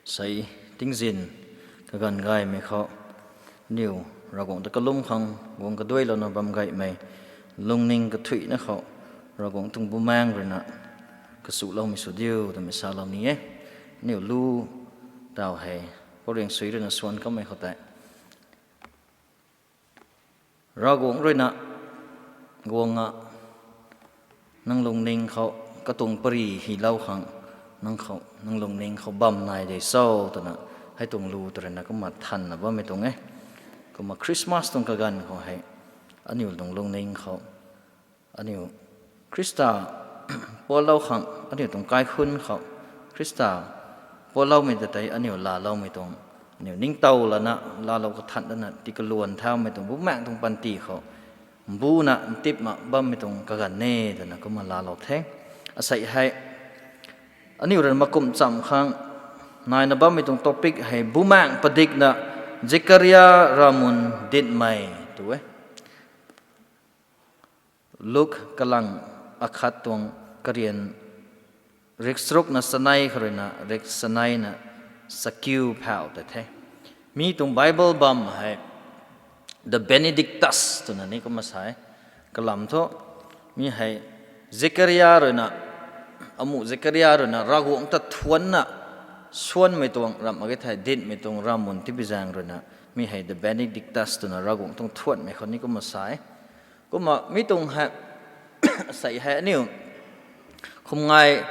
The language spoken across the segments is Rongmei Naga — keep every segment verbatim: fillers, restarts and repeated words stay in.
Sei tingzin kaganv gaymei khou, aniu Ravguangc ta kalum khang guang kaduailouna bam gaymei, lungning kathuicna khou Ravguangc tuang Bumaengh ruina kasuloumei sw diu twmei salou ni e. Aniu lu taw hei, Pouriang sui ruina swan kamei khou tei Ravguangc ruina guang a, nang lungning khou katuang pary hylou khang, nang khou, nang lungning khou bam nai de cho twna, hei tuang lu tw ruina kumna thanna bammei tuang e. Kumna Christmas tuang kaganv khou hei, aniu tuang lungning khou, aniu Khrista pualou khang, aniu tuang kaikhunc khou Khrista pualoumei ta tei aniu laaloumei tuang, aniu ningtow lana laalou kathan lana tikaluan thaumei tuang Bumaengh tuang panty khou mbuna ntipna bammei tuang kaganv e twna kumna laalou the. Asei hei, aniu rui makumh cham khang naina bammei tuang topic hei Bumaengh padikna Zekaria ravmun dinmei tw e. Luk kalang akhat tuang karian riksrukna chanei khou ruina rik chaneina chakiu phau tei the. Mi tuang Bible bam hei The Benedictus twna ni kumna sa e. Kalam thu, mi hei Zekaria ruina, amuh Zekaria ruina Ravguangc ta thuanna swanmei tuang ramh mak e thei dinmei tuang ravmun tibi zaeng ruina, mi hei The Benedictus twna Ravguangc tuang thuanmei khou ni kumna sa e. Kumna mi tuang hei, asei hei aniu khum ngai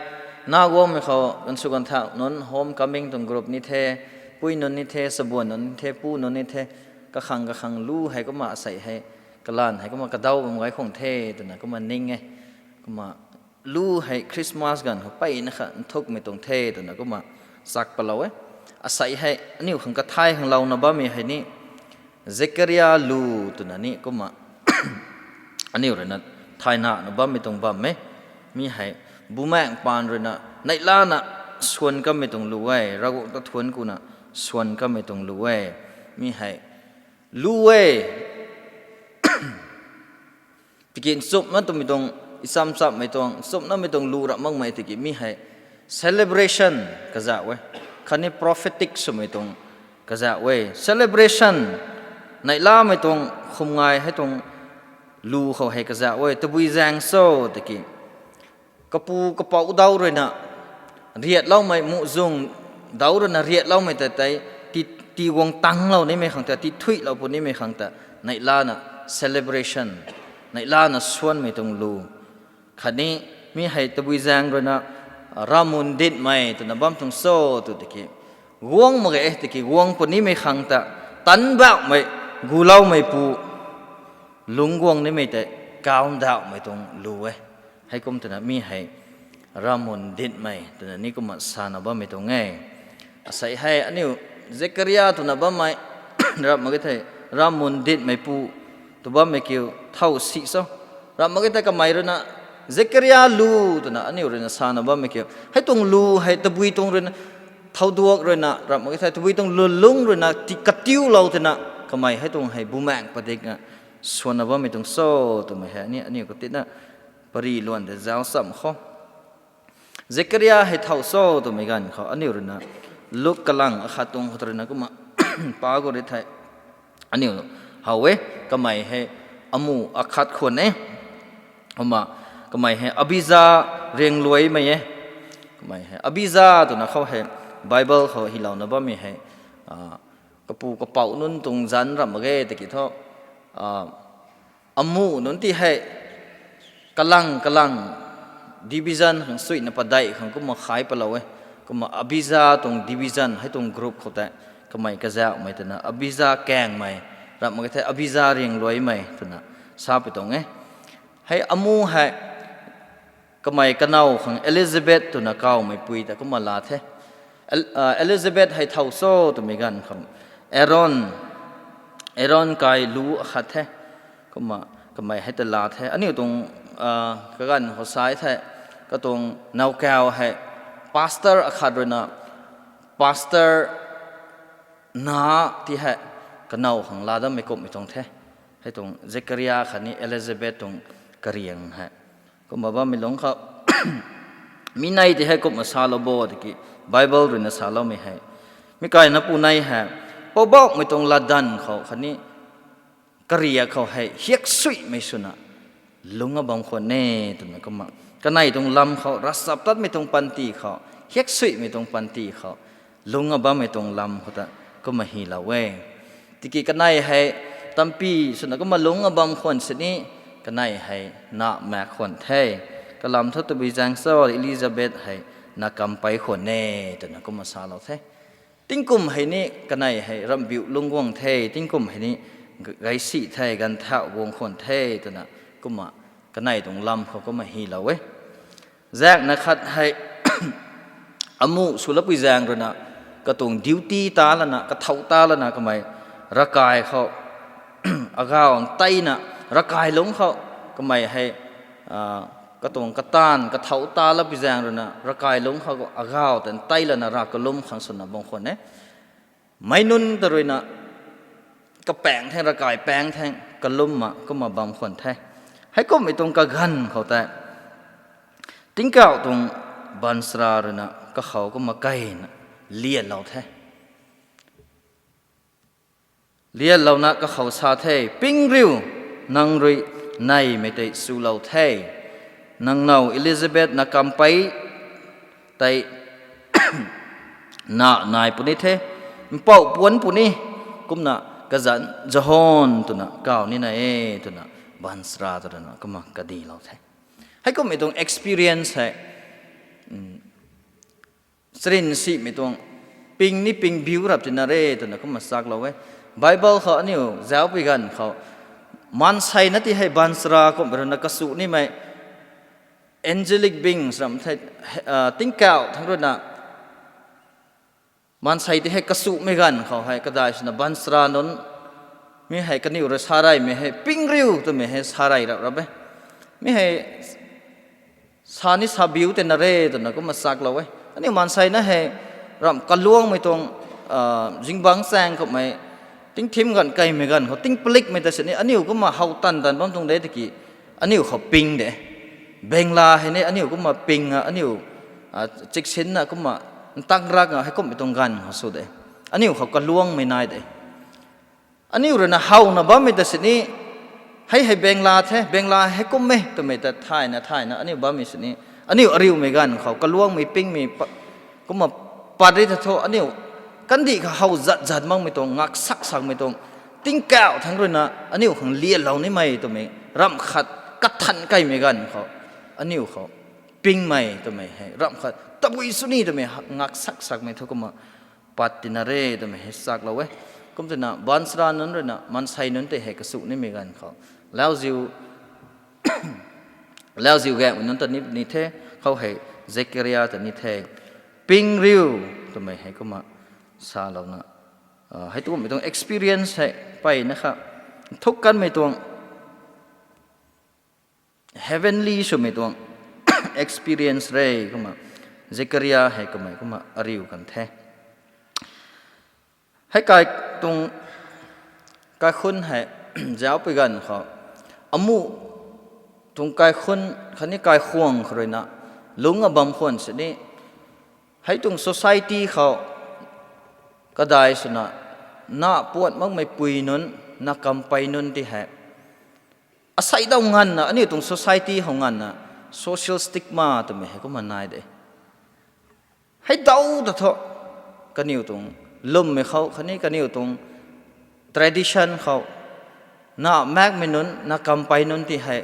na guangmei khou gansw ganthau nunc, homecoming tuang group ni the, pui nunc ni the, sabuan nunc ni the, pu nunc ni the, kakhang kakhang lu hei kumna asei hei, kalanv hei kumna kadaw bam gay khang the twna kumna ning e. Kumna lu hei Christmas ganv khou mpeyna kha nthukmei tuang the twna kumna chak palou e. Asei hei aniu khang kathay khang louna bammei hei ni Zekaria lu twna ni kumna aniu ruina thaynana bammei tuang bam e. Mi hei Bumaengh paan ruina neihlana swan kamei tuang lu e, Ravguangc ta thuanc kuna swan kamei tuang lu e. Mi hei lu e. Tiki nchumhna twmei tuang, ichamchapmei tuang, nchumhnamei tuang lu ramh makmei tiki mi hei celebration kazauh e, khatni prophetic swmei tuang kazauh e. Celebration, neihlamei tuang khum ngai hei tuang lu khou hei kazauh e. Tabui zaeng cho tiki kapu kapouc dau ruina riatloumei, muhzwng dau ruina riatloumei ta tei, ti, ti guang tanglou nimei khang ta, ti thuihlou pu nimei khang ta, neihlana celebration, neihlana swanmei tuang lu. Khatni mi hei tabui zaeng ruina ravmun dinmei twna bam tuang cho tw tiki, guang mak ge e tiki guang punimei khang ta, tanbauhmei, guloumeipu lungc guang nimei tei kaundauhmei tuang lu e. Heikum twna mi hei ravmun dinmei twna ni kumna sana bammei tuang e. Asei hei aniu Zekaria twna bammei ramh mak ge thei, ravmun dinmeipu tw bammei kiu thow si cho. Ramh mak ge thei kamei ruina Zekaria lu twna aniu ruina sana bammei kiu, hei tuang lu hei tabui tuang ruina, thowduak ruina, ramh mak ge thei tabui tuang lulungc ruina ti katiulou twna, kamei hei tuang hei Bumaengh padikna swanna bammei tuang cho twmei hei ni aniu katina pary luan de zauc cham khou. Zekaria hei thow cho twmei ganv khou aniu ruina Luk kalang akhat tuang khou ruina kumna pa gu ri thei, aniu how e, kamei hei amuh akhat khwan e. Kumna kamei hei Abija riangluaimei e. Kamei hei Abija twna khou hei Bible khou hylouna bammei hei, kapu kapouc nunc tuang zanc ramh mak ge tiki thu, amuh nunc ti hei kalang kalang division khang suina padeih khang kumna khai palou e. Kumna Abija tuang division hei tuang group khou tei kamei kazauhmei twna Abija kaengmei, ramh mak ge thei Abija riangluaimei twna sa pi tuang e. Hei amuh hei kamei kanow khang Elizabeth twna kawmeipui ta kumna laa the. Elizabeth hei thow cho twmei ganv khou Aaron, Aaron kai lu akhat the. Kumna kamei hei ta laa the. Aniu tuang kaganv khou sai the, katuang nowkaw hei pastor akhat ruina, pastor na ti hei kanow khang laa dammei kumhmei tuang the. Hei tuang Zekaria khatni Elizabeth tuang kariang hei. Kumna bammei lungc khou mi nei ti hei kumna salou bo tiki, Bible ruina saloumei hei Mi kaina pu nei hei, Poubauhmei tuang latdanv khou khatni kariak khou hei hiaksuimei swna lungc a bam khwan e twna kumna, kanei tuang lam khou ravchaptatmei tuang panty khou, hiaksuimei tuang panty khou, lungc a bammei tuang lam khou ta kumna hylou e. Tiki kanei hei tampi swna kumna lungc a bam khwan sini, kanei hei na maek khwan the. Kalam thu tabui zaeng cho, Elizabeth hei na kam pei khwan e twna kumna salou the. Tingkum hei ni kanei hei ramhbiu lungc guang the, tingkum hei ni gaisi the, ganvthauh guang khwan the twna kumna kanei tuang lam khou kumna hylou e. Zaekna khat hei amuh swlapui zaeng ruina katuang duty ta lana, kathau ta lana kamei ravkai khou agau nteina, ravkai lungc khou kamei hei, katuang kataanv kathau ta lapui zaeng ruina ravkai lungc khou agau ta ntei lana rav kalum khang swna bam khwan e. Meic nunc ta ruina kapaeng theng, ravkai paeng theng kalumna kumna bam khwan the. Heikumhmei tuang kaganv khou tei tingkauh tuang baanchara ruina kakhou kumna keyna lianlou the. Lianlouna kakhou sa the, Ping riu, nang rui neymei tei chulou the. Nang now Elizabeth na kam pei tei na nai puni the, mpouh puanc puni, kumna kazanc Johon twna kaw nina e twna baanchara ta ruina kumna kadilou the. Heikumhmei tuang experience hei, charin simei tuang, ping ni ping biu rap tina re twna kumna chaklou e. Bible khou aniu zaucpui ganv khou maansei na ti hei baanchara kumhmei ruina kachu nimei, angelic beings ram the, tingkauh thangc ruina maansei ti hei kachumei ganv khou hei kadai swna baanchara nunc, mi hei kaniw rui sa reymei hei ping riu twmei hei sa rey rap rap e. Mi hei sa ni sa biu tina re twna kumna chaklou e. Aniu maansei na hei ramh kaluangmei tuang, zingbangc chaeng khou mei, tingthim ganv keymei ganv khou tingpalikmei ta sini aniu kumna how tan tan bam tuang de tiki, aniu khou ping de. Bengla hei ni aniu kumna ping a, aniu chiksinna kumna ntang rakna heikumhmei tuang ganv khou sw de. Aniu khou kaluangmei nai de. Aniu ruina howna bammei ta sini, hei hei bengla the, bengla hei kum e twmei ta thayna thayna aniu bammei sini, aniu ariumei ganv khou kaluangmei pingmei kumna pat ri ta thu aniu kandih kha how zat zat makmei tuang, ngaksak sakmei tuang, tingkauh thangc ruina aniu khang lianlou nimei twmei ramh khat kathan keymei ganv khou, aniu khou pingmei twmei hei ramh khat tabui sw ni twmei ngaksak sakmei thu kumna pat tina re twmei hei chaklou e. Kum twna baanchara nunc ruina maansei nunc tei hei kachu nimei ganv khou, lauziu lauziu gaengmei nunc ta ni ni the, khou hei Zekaria ta ni the, ping riu twmei hei kumna salouna, hei tuangmei tuang experience hei mpeyna kha nthuk kanmei tuang, heavenly swmei tuang experience re kumna Zekaria hei kamei kumna ariu kan the. Hei kai tuang kaikhunc hei zaucpui ganv khou, amuh tuang kaikhunc khatni kaikhwang khou ruina lungc a bam khwan sini, hei tuang society khou kadai swna na puat makmei pui nunc, na kampei nunc ti hei asei daw nganvna, aniu tuang society khou nganvna social stigma twmei hei kumna nai de. Hei daw ta thu, kaniw tuang lwmmei khou khatni kaniw tuang tradition khou, na maekmei nunc, na kampei nunc ti hei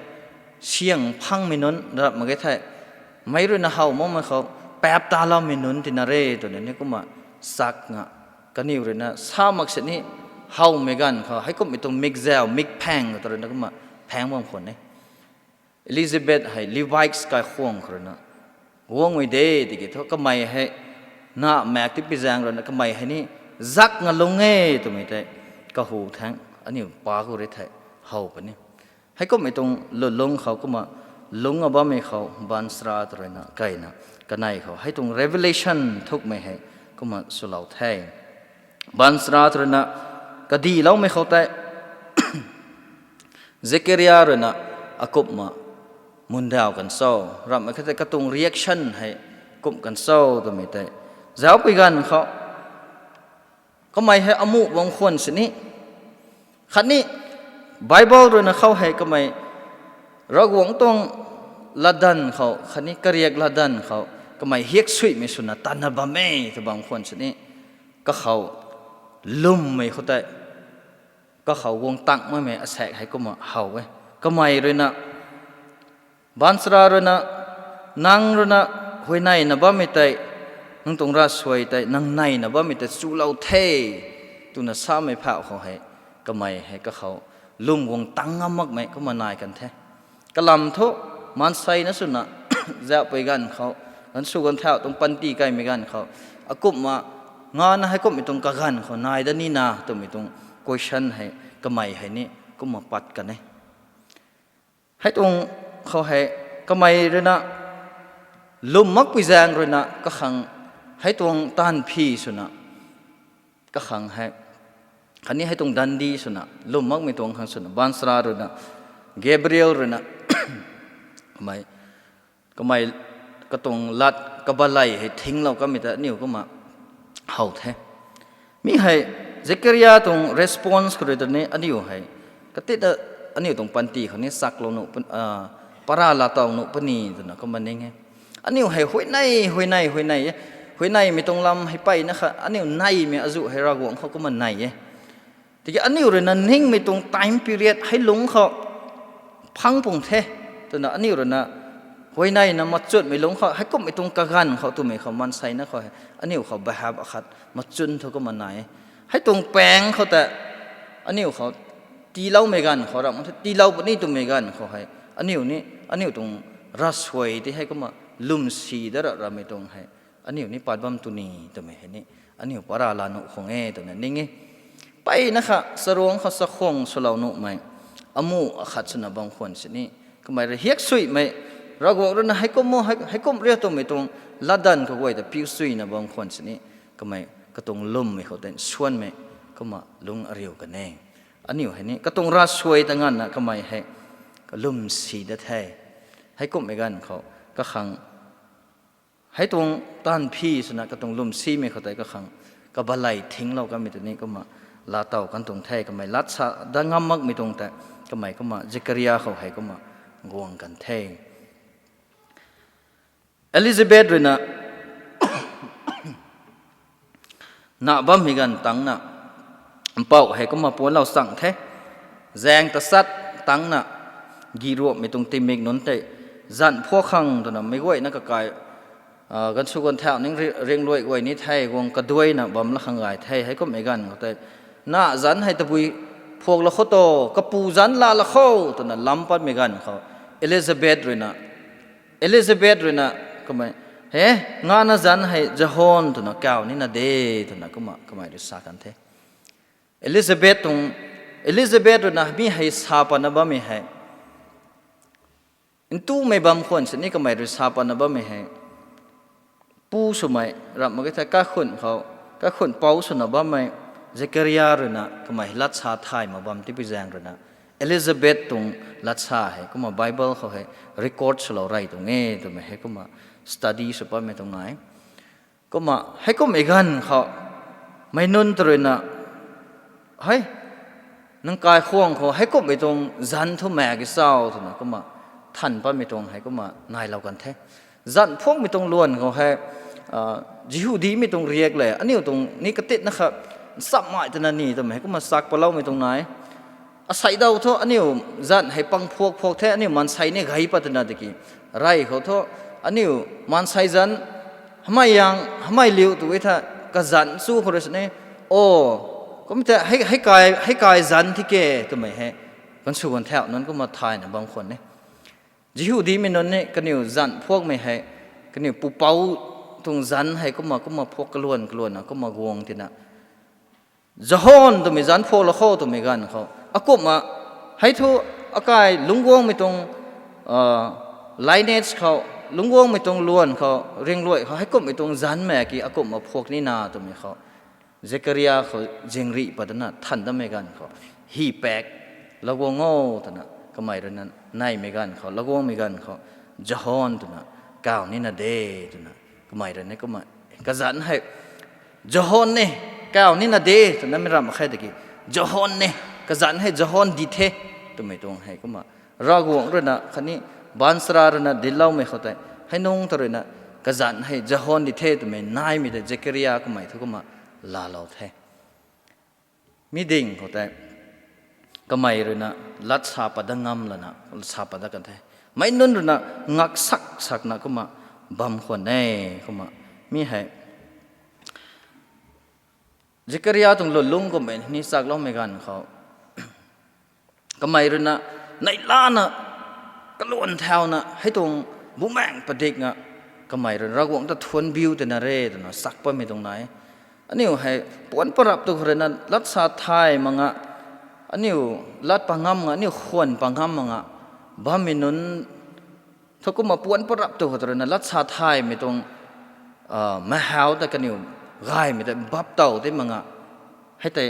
siang phangmei nunc rap mak ge thei, meic ruina how makmei khou paap taloumei nunc tina re twna ni kumna chakna, kaniw ruina sa mak sini, howmei ganv khou heikumhmei tuang mikzau mikphaeng khou ta ruina kumna phaeng bam khwan e. Elizabeth hei Levites kaikhwang khou ruina guangmei de tiki thu kamei hei na maek tipui zaeng ruina kamei hei ni zakna lung e twmei tei kahu thaeng aniu pa khou rui thei how puni. Heikumhmei tuang lulung khou kumna lungc a bammei khou baanchara ta ruina keyna, kanei khou hei tuang revelation thukmei hei kumna swlou the. Baanchara ta ruina kadiloumei khou tei Zekaria ruina akumhna mundaw kan cho, ramhmei khat tei katuang reaction hei kum kan cho twmei tei zaucpui ganv khou Kamei hei amuh bam khwan sini, khatni Bible ruina khou hei kamei Ravguangc tuang latdanv khou khatni kariak latdanv khou kamei hiaksuimei swna tanna bam e tw bam khwan sini, kakhou lwmmei khou tei, kakhou guang tang makmei asaekc hei kumna how e. Kamei ruina, baanchara ruina, nang ruina huayneyna bammei tei, nang tuang ravsuai tei nang neyna bammei tei chulou the, twna samei phauh khou hei, kamei hei kakhou lwm guang tang ngam makmei kumna nai kan the. Kalam thu, maansei na swna, zauhpui ganv khou, ganv sw ganv thau tuang panty kaimei ganv khou, akumhna, ngana heikumhmei tuang kaganv khou nai dat nina twmei tuang question hei, kamei hei ni kumna pat kan e. Hei tuang khou hei, kamei ruina, lwm makpui zaeng ruina kakhang, hei tuang taanv phi swna, kakhang hei, khatni hei tuang dandi swna lwm makmei tuang khang swna baanchara ruina, Gabriel ruina, kamei, kamei katuang lat kabaley hei thinglou kamei ta aniu kumna how the. Mi hei, Zekaria tuang response khou rui ta ni aniu hei, katitna aniu tuang panty khou ni chaklou nuh, para laatow nuh puni twna kumna ning e. Aniu hei huayney, huayney, huayney e. Huayneymei tuang lam hei mpeyna kha aniu neymei azuh hei Ravguangc khou kumna ney e. Tiki aniu ruina ningmei tuang time period hei lungc khou phang pung the, twna aniu ruina huayneyna machunmei lungc khou, heikumhmei tuang kaganv khou twmei khou maansei na khou hei, aniu khou behave akhat machun thu kumna nai e. Hei tuang paeng khou ta, aniu khou tiiloumei ganv khou ramh the, tiilou puni twmei ganv khou hei, aniu ni, aniu tuang ravsuai tei hei kumna lwmsi dat ra ramei tuang hei, aniu ni pat bam tw ni twmei hei ni, aniu para laa nuh khang e twna ning e. Mpeyna kha charuangc khou chakhwang swlou nuhmei, amuh akhat swna bam khwan sini, kamei rui hiaksuimei, Ravguangc ruina heikum o, hei, heikum ria twmei tuang latdanv kaguay ta piu suina bam khwan sini, kamei katuang lwmmei khou tei nsuanmei, kumna lungc ariu kan e. Aniu hei ni katuang ravsuai ta nganvna kamei hei kalwmsi dat the. Heikumhmei ganv khou, kakhang, hei tuang taanv phi swna katuang lwmsimei khou tei kakhang, kabaley thinglou kamei ta ni kumna laatow kan tuang the, kamei lat sa dat ngam makmei tuang tei, kamei kumna Zekaria khou hei kumna guang kan the. Elizabeth ruina, na bammei ganv tangcna, mpouh hei kumna puanclou chang the. Zaeng tachat tangcna, gihruammei tuang tingmik nunc tei, zanc phuak khang twna meic guayna kakai, ganv sw ganv thau ning ri-, ringluai guay ni the, guang kaduaina bam la khang gay the, heikumhmei ganv khou tei, na zanc hei tabui phuak la khou to, kapu zanc laa la khou twna lam patmei ganv khou, Elizabeth ruina, Elizabeth ruina, kamei, he, ngana zanc hei John twna kaw nina de, twna kumna kamei rui sa kan the. Elizabeth tuang, Elizabeth ruina mi hei sa patna bammei hei, ntumei bam khwan sini kamei rui sa patna bammei hei, pu swmei ramh mak ge the, kakhun khou, kakhun pou swna bammei Zekaria ruina kamei hei lat sa thay mak bam tipui zaeng ruina, Elizabeth tuang lat sa hei kumna Bible khou hei record swlou rey tuang e twmei hei kumna study sw patmei tuang nai. Kumna heikumhmei ganv khou, meic nunc ta ruina, hei, nang kaikhwang khou heikumhmei tuang zanc thu mak ki chau twna kumna than patmei tuang hei kumna nailou kan the. Zanc phuakmei tuang luan khou hei, Jihudimei tuang riak le aniu tuang ni katitna kha nchammei twna ni twmei hei kumna chak paloumei tuang nai. Aseidaw thu aniu zanc hei pang phuak phuak the, aniu maansei ni gay pat twna tiki, rey khou thu aniu maansei zanc, hamei yang hamei liu tw e tha, kazanc chu khou rui sini, o, kum the, hei, hei kai, hei kai zanc thi ke twmei hei, ganv sw ganv thau nunc kumna thayna bam khwan e. Jihudimei nunc ni kaniw zanc phuakmei hei, kaniw pupouc tuang zanc hei kumna, kumna phuak kaluan kaluanna kumna guang tina, John twmei zanc phuak la khou twmei ganv khou, akumhna, hei thu, akai lungcguangmei tuang lineage khou, lungcguangmei tuang luan khou, ringluai khou heikumhmei tuang zanc mak ki akumhna phuak nina twmei khou, Zekaria khou zingrih pat dana than datmei ganv khou, hi pak, laguang o twna kamei ruina neimei ganv khou, laguangmei ganv khou, John twna kaw nina de twna kamei ruina kumna, kazanc hei, John e, Kau nina de, twna mi ramh khe tiki, Johon ne, kazanc hei Johon di the, twmei tuang hei kumna. Ravguangc ruina khatni baanchara ruina dincloumei khou tei, hei nungc ta ruina, kazanc hei Johon di the twmei naimei tei Zekaria kamei thu kumna laalou the. Mi ding khou tei, kamei ruina lat sa pat dat ngam lana, lat sa pat dat kan the. Meic nunc ruina ngak sak sakna kumna bam khwan e, kumna. Mi hei, Zekaria tuang lwnlung kummei ni chakloumei ganv khou, kamei ruina neihlana, kaluan thauna, hei tuang bumaengc padikna, kamei ruina Ravguangc ta thuanc biu tina re, twna sak patmei tuang nai. Aniu hei, puanc parap tu khou ruina lat sa thay mak nga, aniu lat pat ngam nga, aniu khwan pat ngam mak nga, bammei nunc, thu kumna puanc parap tu khou ruina lat sa thaymei tuang, ah, mahau ta kaniw gaymei ta bap tow ti mak nga. Hei tei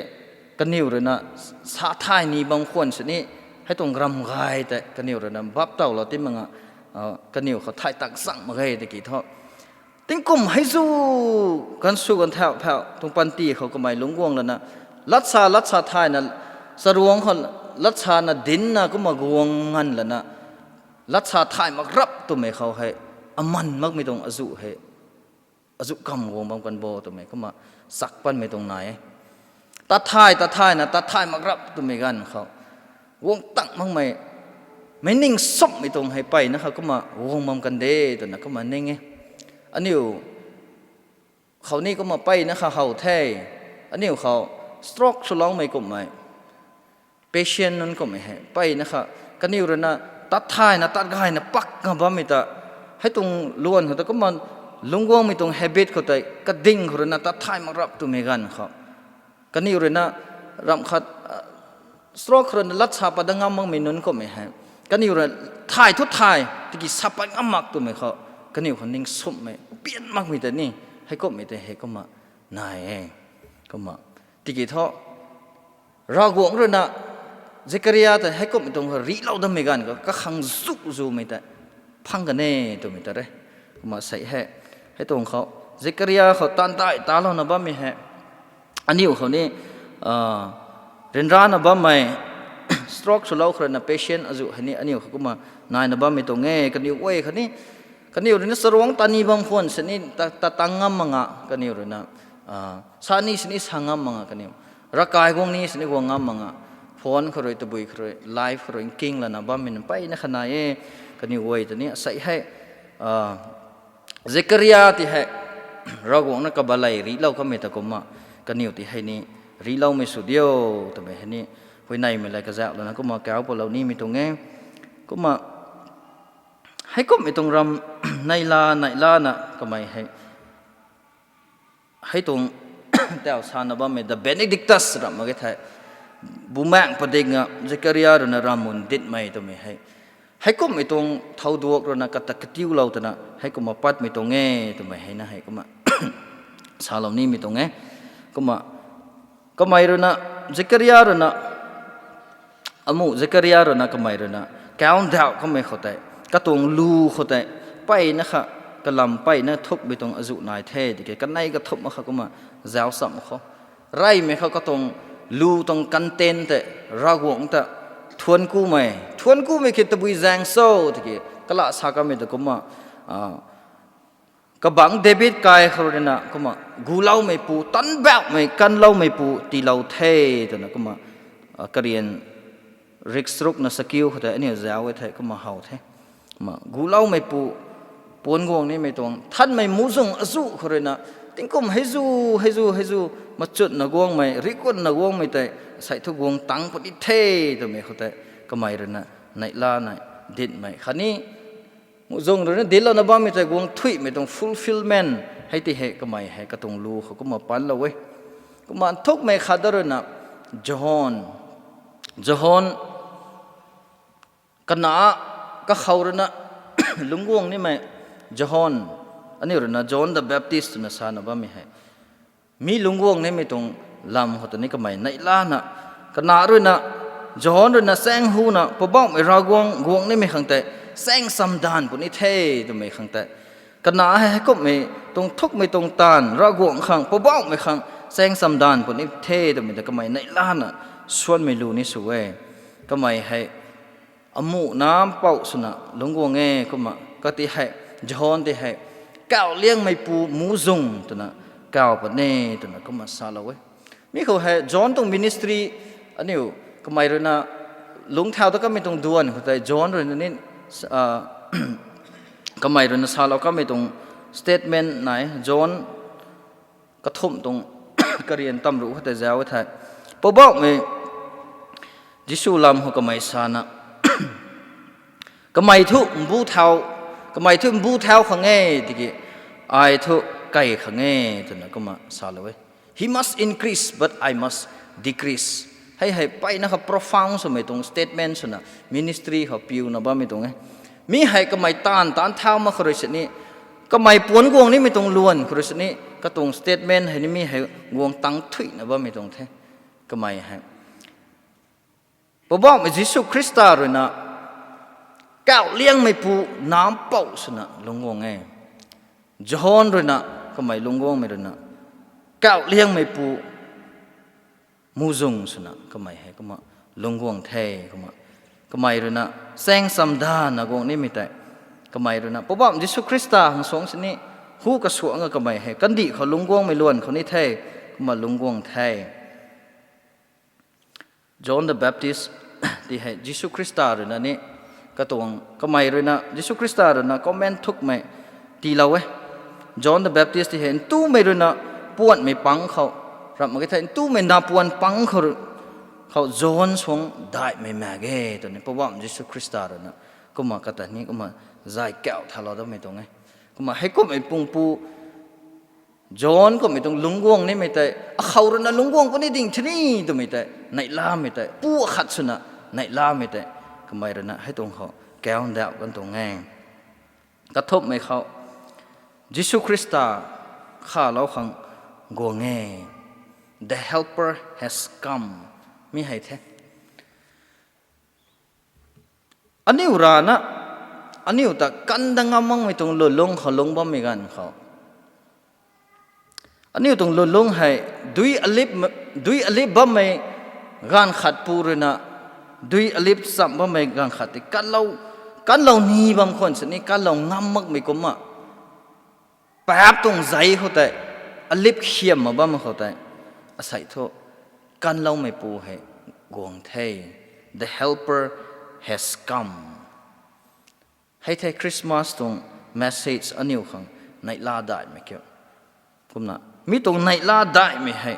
kaniw ruina sa thay ni bam khwan sini, hei tuang ram gay tei kaniw ruina bap towlou ti mak nga, ah, kaniw khou thay tak chang mak ge tiki thu. Tingkum hei zu, ganv sw ganv thau phau tuang panty khou kamei lungc guang lana, lat sa, lat sa thayna, charuangc khou lat sana dincna kumna guang nganv lana, lat sa thay mak rap twmei khou hei, aman makmei tuang azuh hei, azuh kam guang bam kan bo twmei kumna, sak patmei tuang nai e. Tat thay, tat thayna, tat thay mak rap twmei ganv khou, guang tang makmei, meic ning sumhmei tuang hei mpeyna kha kumna guang bam kan de, twna kumna ning e. Aniu khou ni kumna mpeyna kha how the, aniu khou stroke swloumei kummei, patient nunc kummei hei, mpeyna kha, kaniw ruina tat thayna, tat gayna pak nga bammei ta, hei tuang luan khou ta kumna, lungc guangmei tuang habit khou tei, kading khou ruina tat thay mak rap twmei ganv khou. Kaniw ruina ramh khat, ah, stroke khou ruina lat sa pat dat ngam makmei nunc kummei hei. Kaniw ruina thay thu thay, tiki sa pat ngam mak twmei khou. Kaniw khou ning sumhmei, pian makmei tei ni, heikumhmei tei hei kumna nai e. Kumna. Tiki thu, Ravguangc ruina, Zekaria ta heikumhmei tuang khou rihlou datmei ganv khou, kakhang zu zumei tei, phang kan e twmei ta re. Kumna sei hei. Hei tuang khou, Zekaria khou taanv dai talouna bammei hei. Aniu khou ni, ah, ryanrana bammei, stroke swlou khou ruina patient azuh hei ni, aniu khou kumna naina bammei tuang e, kaniw guay khatni, kaniw ruina charuangc ta ni bam khwan sini, ta, tat tang ngam mak nga, kaniw ruina, ah, sa ni sini sa ngam mak nga, kaniw. Ravkai guang ni sini guang ngam mak nga, phone khou rui, tabui khou rui, live khou rui, nking lana bammei nunc mpeyna kha nai e, kaniw guay ta ni, sei hei, ah, Zekaria ti hei, Ravguangc na kabalei rihlou kamei ta kumna, kaniw ti hei ni, rihloumei sw diu, twmei hei ni, huayneymei lei kazauh lana kumna kau palou nimei tuang e, kumna, heikumhmei tuang ram, neihla, neihlana, kamei hei, hei tuang, tau sana bammei, the Benedictus ram mak ge thei, bumaengc padikna, Zekaria ruina rammun ditmei twmei hei. Heikumhmei tuang thouduak ruina kata katiulou twna, heikumna patmei tuang e, twmei hei na hei kumna, salou nimei tuang e. Kumna, kamei ruina, Zekaria ruina, amu Zekaria ruina kamei ruina, kau ndauh kamei khou tei, katuang lu khou tei, mpeyna kha, kalam mpeyna thukmei tuang azuh nai the, tiki kanei kathumh mak kha kumna, zauc cham khou. Reymei khou katuang lu tuang content tei, Ravguangc ta, thuanc kumei, thuanc kumei ki tabui zaeng cho, tiki, kala sa kamei ta kumna, ah, kabangc David kai khou ruina, kumna, guloumeipu, tanbauhmei, kanloumeipu, tiilou the, twna kumna, ah, Karian riksrukna sakiu khou tei, aniu zauc e thei, kumna how the. Kumna, guloumeipu, puanc guang nimei tuang, nthanmei muhzwng azuh khou ruina, tingkum hei zu, hei zu, hei zu, machutna guangmei, rikunna guangmei tei, sei thu guang tang puni the, twmei khou tei, kamei ruina, neihla nei, ditmei. Khatni, muhzwng ruina ditlouna bammei tei guang thuihmei tuang fulfillment, hei ti hei kamei hei katuang lu khou kumna panlou e. Kumna nthukmei khat da ruina, Johon, Johon, kana, kakhou ruina, lungc guang nimei, Johon, aniu ruina John the Baptist twna sana bammei hei. Mi lungc guang nimei tuang lam khou ta ni kamei neihlana, kana ruina, Johon ruina saeng huna, Poubauhmei Ravguangc guang nimei khang tei, saeng chamdanv puni the twmei khang tei. Kana hei heikumhmei tuang thukmei tuang taanv, Ravguangc khang, Poubauhmei khang, Chaeng chamdanv puni the twmei ta kamei neihlana suanmei lu ni sw e. Kamei hei amuh nampouh swna lungc guang e kumna kati hei, John ti hei kauh liangmeipu muhzwng twna kauh puni twna kumna salou e. Mi khou hei John tuang ministry aniu kamei ruina lungc thau ta kamei tuang duan khou tei John ruina ni, kamei ruina salou kamei tuang statement nai John kathumh tuang karian tamruh khou tei zauc e thei, Poubauhmei Jisu lam khou kamei sana, kamei thu mbu thau, kamei thu mbu thau khang e tiki ai thu kai khang e twna kumna salou e. He must increase but I must decrease. Hei hei mpeyna kha profound swmei tuang statement swna ministry khou piuna bammei tuang e. Mi hei kamei taanv taanc thau mak khou rui sini, kamei puanc guang nimei tuang luan khou rui sini katuang statement hei ni mi hei guang tang thuina bammei tuang the. Kamei hei Poubauhmei Jisu Khrista ruina kauh liangmeipu nampouh swna lungc guang e. John ruina kamei lungc guangmei ruina kauh liangmeipu muhzwng swna kamei hei kumna lungc guang the kumna. Kamei ruina chaeng chamdanvna guang nimei tei, kamei ruina Poubauhmei Jisu Khrista khang suangc sini hu kasuangc a kamei hei kandih khou lungc guangmei luan khou ni the, kumna lungc guang the. John the Baptist ti hei Jisu Khrista ruina ni katuang kamei ruina Jisu Khrista ruina comment thukmei tiilou e. John the Baptist ti hei ntumei ruina puanhmei pang khou, ramh mak e thei ntumei napuan pang khou, khou John suang daihmei mak ge twni Poubauhmei Jisu Khrista ruina kumna kata ni kumna zay kauh thalou dammei tuang e. Kumna heikumhmei pungpu John kummei tuang lungc guang nimei tei akhou ruina lungc guang puni ding thini twmei tei neihlamei tei pu akhat swna neihlamei tei kamei ruina hei tuang khou kauh ndauh kan tuang e. Kathumhmei khou Jisu Khrista khalou khang guang e. The Helper has come. Mi hei the. Aniu rana, aniu ta kanda ngam makmei tuang lwnlung khou lungc bammei ganv khou, aniu tuang lwnlung hei dui alip, dui alip bammei ganv khat pu ruina, dui alip chamh bammei ganv khat ti kanlou, kanlou ni bam khwan sini kanlou ngam makmei kumna paap tuang zei khou tei, alip khiam mak bam khou tei, asei thu kanloumeipu hei guang the. The Helper has come. Hei the Christmas tuang message aniu khang neihla daihmei kiu. Kumna mi tuang neihla daihmei hei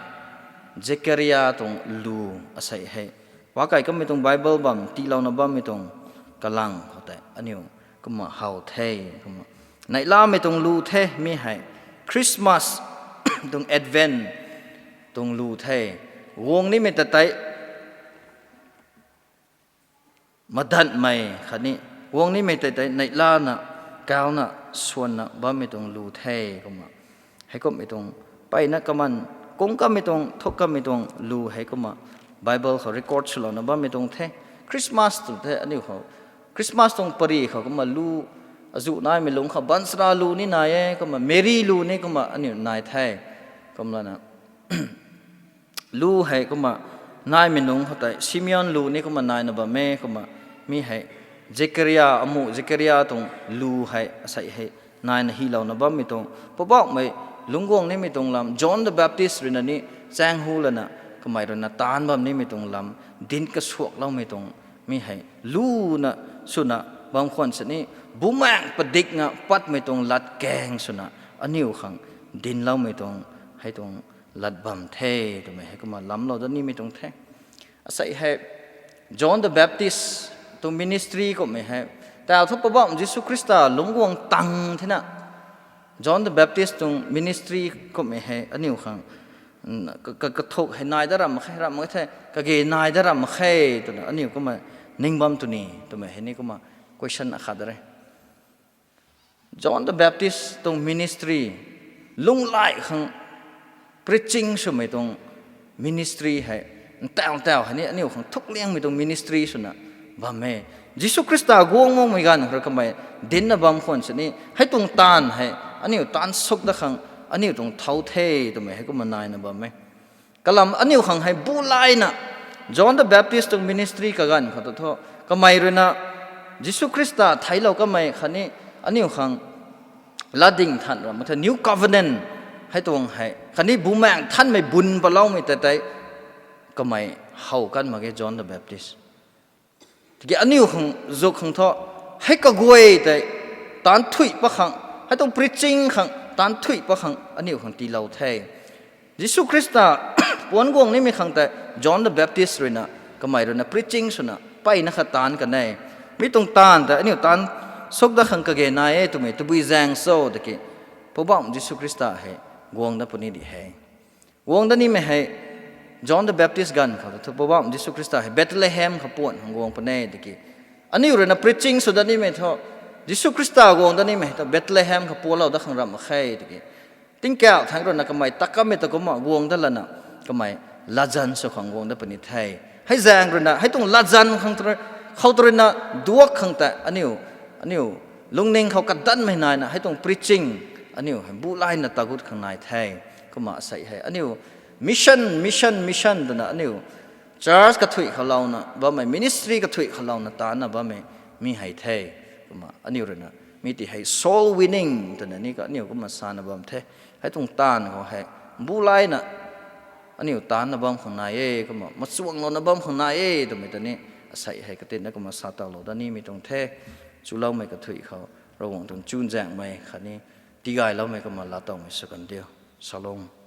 Zekaria tuang lu asei hei, pakai kamei tuang Bible bam tiilouna bammei tuang kalang khou tei aniu kumna how the. Kumna neihlamei tuang lu the mi hei Christmas tuang Advent tuang lu the. Guang nimei ta tei madanmei khatni guang nimei tei tei neihlana kauna swanna bammei tuang lu the. Kumna heikumhmei tuang mpeyna kaman, kung kamei tuang thuk kamei tuang lu hei kumna Bible khou record swlouna bammei tuang the. Christmas tu the aniu khou, Christmas tuang pary khou kumna lu azuh naimei lungc khou baanchara lu ni nai e, kumna Mary lu ni kumna aniu nai the. Kumlana lu hei kumna naimei nunc khou tei Simeon lu ni kumna naina bam e. Kumna mi hei Zekaria, amuh Zekaria tuang lu hei asei hei naina hylouna bammei tuang, Poubauhmei lungc guang nimei tuang lam, John the Baptist ruina ni chaeng hu lana kamei ruina taanc bam nimei tuang lam dinc kasuakloumei tuang mi hei luna swna bam khwan sini bumaengc padikna patmei tuang latkaeng swna aniu khang dincloumei tuang hei tuang lat bam the twmei hei kumna lamlou dat nimei tuang the. Asei hei John the Baptist tuang ministry kummei hei tau thu Poubauhmei Jisu Khrista lungc guang tang thena John the Baptist tuang ministry kummei hei aniu khang kathuk hei nai dat ram mak khe, ram mak the kage nai dat ram mak khe twna aniu kumna ning bam twni twmei hei ni kumna question akhat re. John the Baptist tuang ministry, lunghlaic khang preaching swmei tuang ministry hei ntau ntau hei ni aniu khang thukliangmei tuang ministry swna bam e. Jisu Khrista guang makmei ganv khou kamei dincna bam khwan sini hei tuang taanv hei aniu taanv suk dat khang aniu tuang thau the twmei hei kumna naina bam e. Kalam aniu khang hei bu layna, John the Baptist tuang ministry kaganv khou ta thu, kamei ruina Jisu Khrista theiclou kamei khatni aniu khang latdyng than ra mak the, new covenant hei tuang hei khatni Bumaengh Nthanmei bun paloumei tei tei kamei how kan mak ge John the Baptist. Tiki aniu khang zuk khang thu, hei kaguay tei taanc thuy pat khang, hei tuang preaching khang taanc thuy pat khang aniu khang tiilou the. Jisu Khrista puanc guang nimei khang tei John the Baptist ruina, kamei ruina preaching swna mpeyna khat taanc kan e. Mi tuang taanv tei aniu taanc suk dat khang kage nai e twmei tabui zaeng cho tiki, Poubauhmei Jisu Khrista hei guang dat puni di he. Guang dat nimei hei John the Baptist ganv khou ta thu Poubauhmei Jisu Khrista hei Bethlehem khou puan khang guang puni tiki, aniu ruina preaching sw dat nimei thu, Jisu Khrista guang dat nimei hei thu Bethlehem khou puanclou dat khang ramh mak khe tiki, tingkauh thangc ruina kamei ta kammei ta kumna guang dat lana, kamei latzan sw khang guang dat puni the. Hei zaeng ruina hei tuang latzan khang tu, khou tu ruina duak khang tei aniu, aniu lungning khou kadanmei naina hei tuang preaching aniu hei bu layna tagut khang nai the. Kumna asei hei aniu mission, mission, mission twna aniu church kathuic khou louna bammei, ministry kathuic khou louna taancna bammei mi hei the. Kumna aniu ruina mi ti hei soul winning twna ni ka aniu kumna sana bam the. Hei tuang taanv khou hei bu layna aniu taancna bam khang nai e, kumna machuanglouna bam khang nai e twmei ta ni asei hei katinna kumna sa tawlou dat nimei tuang the. Chuloumei kathuic khou Ravguangc tuang chuzaenghmei khatni tigayloumei kumna laatowmei sw kan diu. Shalom.